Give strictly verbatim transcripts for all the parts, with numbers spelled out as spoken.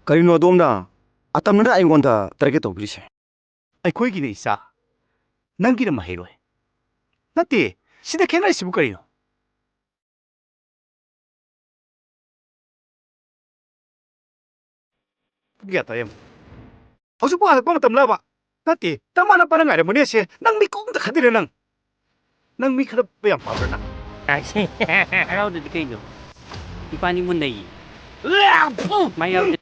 ꯀꯔꯤꯅꯣ ꯑꯗꯣꯝꯅ ꯑꯇꯝꯅꯅ ꯑꯩꯉꯣꯟꯗ target ꯇꯧꯕꯤꯔꯤꯁꯦ? ꯑꯩꯈꯣꯏꯒꯤꯅ ꯏꯆꯥ, ꯅꯪꯒꯤꯅ ꯃꯍꯩꯔꯣꯏ꯫ ꯅꯠꯇꯦ, ꯁꯤꯗ ꯈꯦꯠꯅꯔꯤꯁꯤꯕꯨ ꯀꯔꯤꯅꯣ? ꯄꯨꯡ ꯀꯌꯥ ꯇꯥꯔꯦ ꯌꯦꯡꯉꯨ꯫ ꯍꯧꯖꯤꯛꯄꯨ ꯍꯜꯂꯛꯄ ꯃꯇꯝꯂꯕ? ꯅꯠꯇꯦ, ꯇꯃꯥꯅ ꯄꯥꯅ ꯉꯥꯏꯔꯝꯃꯅꯦ ꯁꯦ꯫ ꯅꯪ ꯃꯤ ꯀꯣꯛꯇ ꯈꯟꯗꯦꯔꯦ ꯅꯪ꯫ ꯅꯪ ꯃꯤ ꯈꯠꯅꯕ ꯌꯥꯝ ꯄꯥꯝꯕ꯭ꯔꯥ ꯅꯪ? ꯍꯔꯥꯎꯗꯗꯤ ꯀꯩꯅꯣ? ꯏꯕꯥꯅꯤ ꯃꯨꯟꯅꯩꯌꯦ꯫ ꯃꯥ ꯌꯥꯎꯗꯦ꯫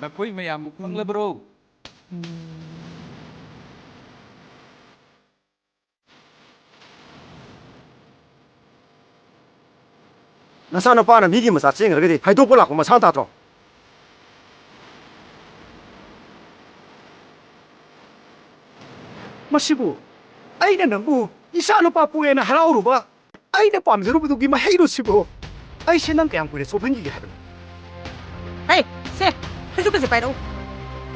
ꯅꯈꯣꯏ ꯃꯌꯥꯝꯕꯨ ꯈꯪꯂꯕ꯭ꯔꯣ? ꯅꯆꯥꯅꯨꯄꯥꯅ ꯃꯤꯒꯤ ꯃꯆꯥ ꯆꯦꯟꯈ꯭ꯔꯒꯗꯤ ꯍꯥꯏꯗꯣꯛꯄ ꯂꯥꯛꯄ ꯃꯁꯥ ꯇꯥꯗ꯭ꯔꯣ? ꯃꯁꯤꯕꯨ ꯑꯩꯅ ꯅꯪꯕꯨ ꯏꯆꯥꯅꯨꯄꯥ ꯄꯣꯛꯑꯦꯅ ꯍꯔꯥꯎꯔꯨꯕ, ꯑꯩꯅ ꯄꯥꯝꯖꯔꯨꯕꯗꯨꯒꯤ ꯃꯍꯩꯔꯣ ꯁꯤꯕꯨ? ꯑꯩꯁꯦ ꯅꯪ ꯀꯌꯥꯝ ꯀꯨꯏꯅ ꯆꯣꯞꯍꯟꯈꯤꯒꯦ ꯍꯥꯏꯕꯅꯣ? ꯍꯦ, ꯁꯦ, ꯐꯩꯖꯨꯞꯀꯁꯦ ꯄꯥꯏꯔꯛꯎ꯫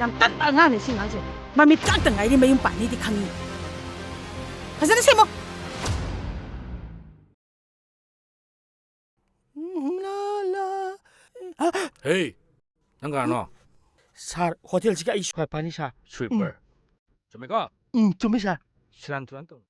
ꯌꯥꯝ ꯇꯟꯕ ꯑꯉꯥꯡꯅꯦ ꯁꯤ ꯑꯉꯥꯡꯁꯦ꯫ ꯃꯃꯤꯠ ꯀꯥꯛꯇ ꯉꯥꯏꯔꯤ ꯃꯌꯨꯝ ꯄꯥꯟꯅꯤꯗꯤ ꯈꯪꯉꯤ꯫ ꯐꯖꯅ ꯁꯦꯝꯃꯣ꯫ ꯍꯦ, ꯅꯪ ꯀꯅꯥꯅꯣ? ꯁꯥꯔ, ꯍꯣꯇꯦꯜꯁꯤꯒꯤ ꯑꯩ ꯁ꯭ꯋꯥꯏꯄꯥꯅꯤ, ꯁꯥꯔ꯫ ꯁ꯭ꯋꯤꯄꯔ꯫ ꯎꯝ꯫ ꯆꯨꯝꯃꯦꯀꯣ? ꯎꯝ, ꯆꯨꯝꯃꯤ, ꯁꯥꯔ꯫ ꯁꯦꯔꯥꯟ ꯇꯨꯔꯥꯟ ꯇꯧ꯫